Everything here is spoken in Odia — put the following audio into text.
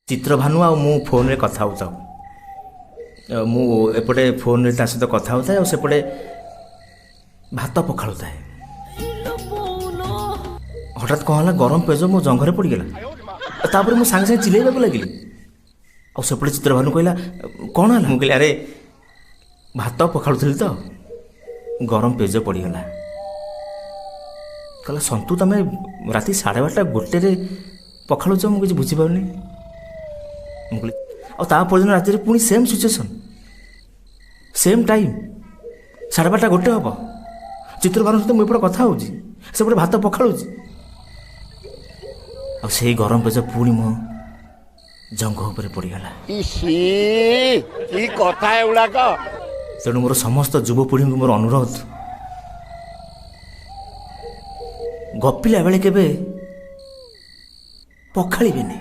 ଚିତ୍ରଭାନୁ ଆଉ ମୁଁ ଫୋନ୍ରେ କଥା ହେଉଥାଉ। ମୁଁ ଏପଟେ ଫୋନ୍ରେ ତା ସହିତ କଥା ହେଉଥାଏ ଆଉ ସେପଟେ ଭାତ ପଖାଳୁଥାଏ। ହଠାତ୍ କ'ଣ ହେଲା, ଗରମ ପେଜ ମୋ ଜଙ୍ଘରେ ପଡ଼ିଗଲା। ତାପରେ ମୁଁ ସାଙ୍ଗେ ସାଙ୍ଗେ ଚିଲେଇବାକୁ ଲାଗିଲି। ଆଉ ସେପଟେ ଚିତ୍ରଭାନୁ କହିଲା, କ'ଣ ହେଲା? ମୁଁ କହିଲି, ଆରେ ଭାତ ପଖାଳୁଥିଲି ତ, ଗରମ ପେଜ ପଡ଼ିଗଲା। କହିଲା, ସନ୍ତୁ ତମେ ରାତି 12:30 1ରେ ପଖାଳୁଛ, ମୁଁ କିଛି ବୁଝିପାରୁନି। ମୁଁ କହିଲି, ଆଉ ତା ପରଦିନ ରାତିରେ ପୁଣି ସେମ୍ ସିଚୁଏସନ୍, ସେମ୍ ଟାଇମ୍, 12:30 1 ହେବ। ଚିତ୍ରଭାନୁ ସହିତ ମୁଁ ଏପଟେ କଥା ହେଉଛି, ସେପଟେ ଭାତ ପଖାଳୁଛି, ଆଉ ସେଇ ଗରମ ପେଜ ପୁଣି ମୋ ଜଙ୍ଘ ଉପରେ ପଡ଼ିଗଲା। କି କଥା ଏଗୁଡ଼ାକ! ତେଣୁ ମୋର ସମସ୍ତ ଯୁବପିଢ଼ିଙ୍କୁ ମୋର ଅନୁରୋଧ, ଗପିଲା ବେଳେ କେବେ ପଖାଳିବେନି।